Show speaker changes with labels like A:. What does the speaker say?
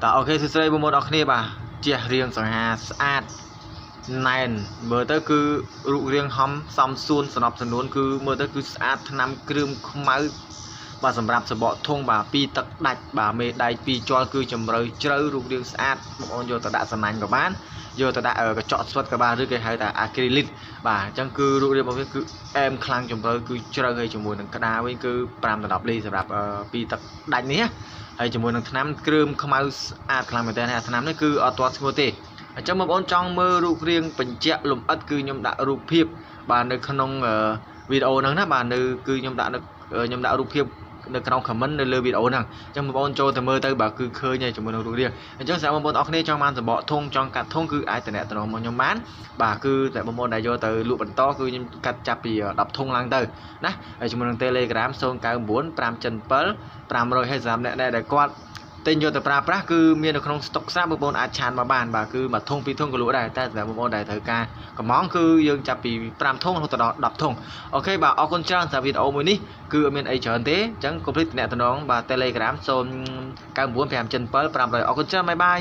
A: តើ OK សួស្តីបងប្អូនអរគ្នាបាទជះរៀងសង្ហាស្អាតណែនមើលទៅគឺរូបរាងហំសំសួនសំណប់សនួនគឺមើលទៅគឺស្អាតថ្នាំគ្រឿងខ្មៅបាទសម្រាប់សបកធុងបាទពីរទឹកដាច់បាទមេដែកពីរជាល់គឺជម្រៅជ្រៅរូបរាងស្អាតបងប្អូនយកទៅដាក់សំណាញ់ក៏បានយកទៅដាក់កញ្ចក់ស្វិតក៏បានឬគេហៅថា acrylic បាទអញ្ចឹងគឺរូបរាងរបស់វាគឺអែមខ្លាំងជម្រៅគឺជ្រៅហើយជាមួយនឹងក្តារវិញគឺ5ដល់10លីសម្រាប់ពីរទឹកដាច់នេះហើយជាមួយនឹងថ្នាំគ្រឿងខ្មៅស្អាតខ្លាំងមែនទែនហើយថ្នាំនេះគឺអត់ទាត់ស្ងួតទេអញ្ចឹងបងប្អូនចង់មើលរូបរាងបញ្ជាក់លម្អិតគឺខ្ញុំដាក់រូបភាពបាទនៅក្នុងវីដេអូហ្នឹងណាបាទនៅគឺខ្ញុំដាក់នៅខ្ញុំដាក់រូបភាពនៅក្នុង comment នៅលើវីដេអូហ្នឹងអញ្ចឹងបងប្អូនចូលទៅមើលទៅបាទគឺឃើញហើយជាមួយនឹងរូបរាងអញ្ចឹងសម្រាប់បងប្អូនអរគ្នាចង់បានសំបកធុងចង់កាត់ធុងគឺអាចតំណតំណងមកខ្ញុំបានបាទគឺតែបងប្អូនដែលយកទៅលក់បន្តគឺខ្ញុំកាត់ចាប់ពី10ធុងឡើងទៅណាហើយជាមួយនឹង Telegram 099 577 500ហើយសម្រាប់អ្នកដែលគាត់ទិញយកទៅប្រើប្រាស់គឺមាននៅក្នុងស្តុកស្រាប់បងប្អូនអាចឆានមកបានបាទគឺមួយធុងពីរធុងក៏លក់ដែរតែសម្រាប់បងប្អូនដែលត្រូវការកំងគឺយើងចាប់ពី5ធុងរហូតដល់10ធុង OK បាទអរគុណច្រើនសម្រាប់វីដេអូមួយនេះគឺអត់មានអីច្រើនទេអញ្ចឹងកុំភ្លេចតំណតំណងបាទ Telegram 099 577 500អរគុណច្រើន bye bye.